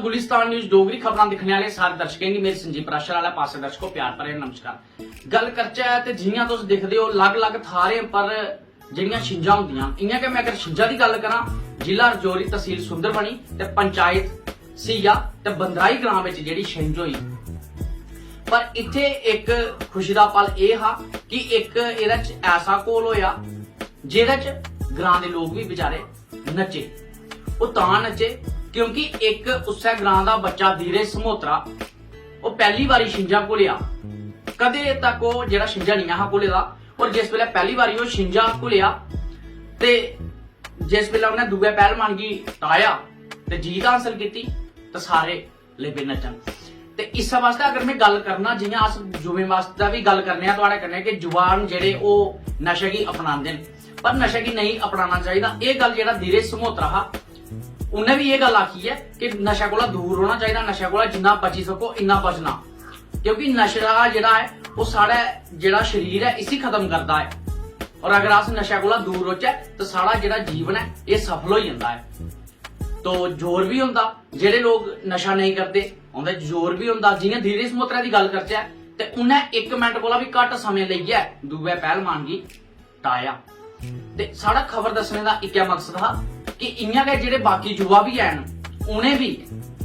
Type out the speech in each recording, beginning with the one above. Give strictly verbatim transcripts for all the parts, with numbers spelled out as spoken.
Gulistan news Dogri खबरां दिक्खने आह्ले सारे दर्शकें गी मेरे संजीव पराशर आह्ले पासै दर्शकों प्यार भरे नमस्कार। गल्ल करचै ते जि'यां तुस दिखदे ओ, अलग-अलग थाह्रें पर जेह्ड़ियां छिंजां होंदियां, इ'यां गै में अगर छिंजा दी गल्ल करां, जिला रजौरी, तसील सुंदरबनी ते पंचायत सीया ते बंदराई ग्रां बिच जेह्ड़ी छिंज होई, पर इत्थै इक खुशी दा पल एह् हा कि इक एह्दे च ऐसा घोल होएआ जेह्दे च ग्रां दे लोक बी बेचारे नच्चे। ओह् तां नच्चे क्योंकि इक उस्सै ग्रां दा बच्चा धीरज समोत्रा, ओह् पैह्ली बारी छिंजा घुलेआ। कदें तक ओह् जेह्ड़ा छिंजा नेईं हा घुले दा, और जिस बेल्लै पैह्ली बारी ओह् छिंजा घुलेआ ते जिस बेल्लै उ'न्नै दूए पैह्लवान गी टाया ते जीत हासल कीती, ते सारे लगे नच्चन। ते इस्सै बास्तै अगर में गल्ल करना, जि'यां अस जुएं बास्तै बी गल्ल करने आं थुआढ़े कन्नै कि जुआन जेह्ड़े ओह् नशे गी अपनांदे न, पर नशे गी नेईं अपनाना चाहिदा। एह् गल्ल जेह्ड़ा धीरज समोत्रा हा, उ'न्नै बी एह् गल्ल आखी ऐ कि नशे कोला दूर रौह्ना चाहिदा, नशे कोला जिन्ना बची सको इन्ना बचना, क्योंकि नशा जेह्ड़ा ऐ ओह् साढ़े जेह्ड़ा शरीर ऐ इसी खत्म करदा ऐ, और अगर अस नशे कोला दूर रौह्चै ते साढ़ा जेह्ड़ा जीवन ऐ एह् सफल होई जंदा ऐ। तो जोर बी होंदा, जेह्ड़े लोक नशा नेईं करदे उं'दे च जोर बी होंदा। जि'यां धीरज मल्होत्रा दी गल्ल करचै ते उ'न्नै इक मिंट कोला बी घट्ट समें लेइयै दूए पैह्लवान गी टाया। ते साढ़ा खबर दस्सने दा इक्कै मकसद हा कि इ'यां गै जेह्ड़े बाकी युवा बी हैन उ'नें बी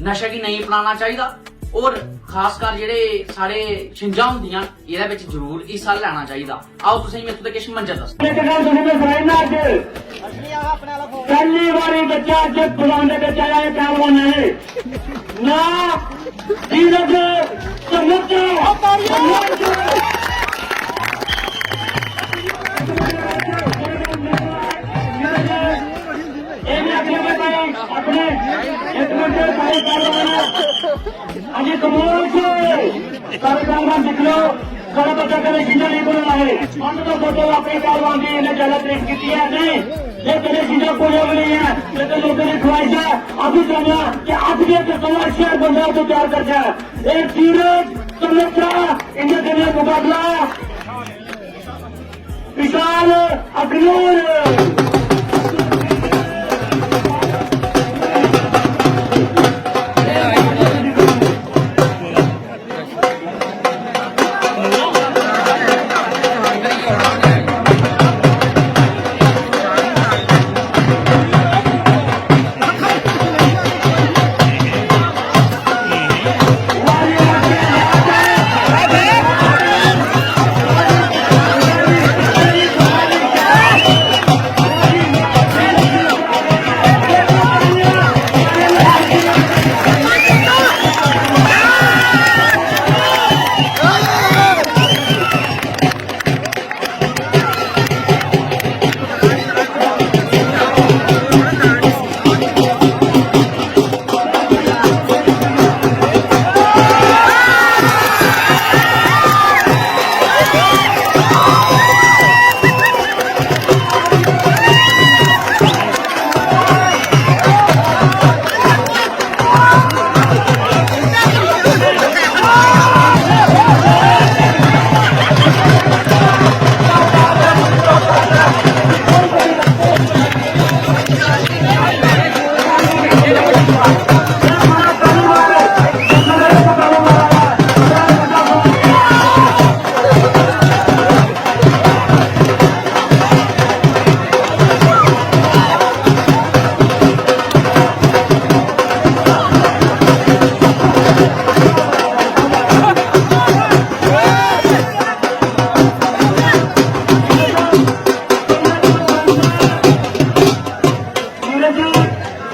नशे गी नेईं अपनाना चाहिदा, और खासकर जेह्ड़े साढ़े छिंजां होंदियां एह्दे बिच जरूर हिस्सा लैना चाहिदा। आओ तुसेंगी में इत्थूं दे किश मंजर दस्सां। इक गल्ल तुसें में सनाई ना अज्ज, पैह्ली बारी बच्चा अज्ज ग्राउंड दे बिच आया है, पैह्लवान है ना, धीरज समोत्रा। एह् बी आखेआ कि भाई अपने इक मिंट भाई पैह्लवान अजय कपूर से सारे पहलवान दिख लो, सारा बच्चा कदें जिंदा नहीं बना है। अंत तो सोचो अपने पहलवान की इन्हें ज्यादा तारीफ की है नहीं, ये कदें जिंदा कोई भी नहीं है। ये तो लोगों की ख्वाहिश है, अभी करना कि आज के जितना शहर बंदा तो तैयार कर जाए। एक धीरज समोत्रा इनके लिए मुकाबला विशाल अग्नूर।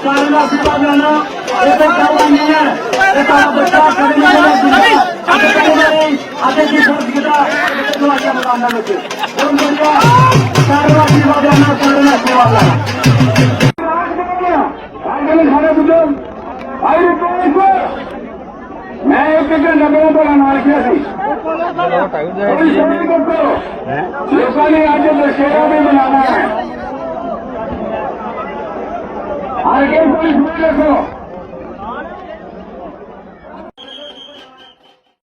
सारें दा आशीर्वाद लैना, ये तो गल्ल नहीं है, ये तो बच्चा कभी नहीं बना सकता। अगर कभी नहीं, आगे की सोच की तरह, ये तो अच्छा बताना मुझे। और मुझे सारें दा आशीर्वाद लैना, सारें दा आशीर्वाद लैना। भाई बहन, सारे बुजुर्ग, भाई रिक्वेस्ट, मैं एक घंटा पहले तो ऐलान किया था। थोड़ी शांति रखो। लोगों ने आज दशहरा भी मनाना है। हर कोई थोड़ी शांति रखो।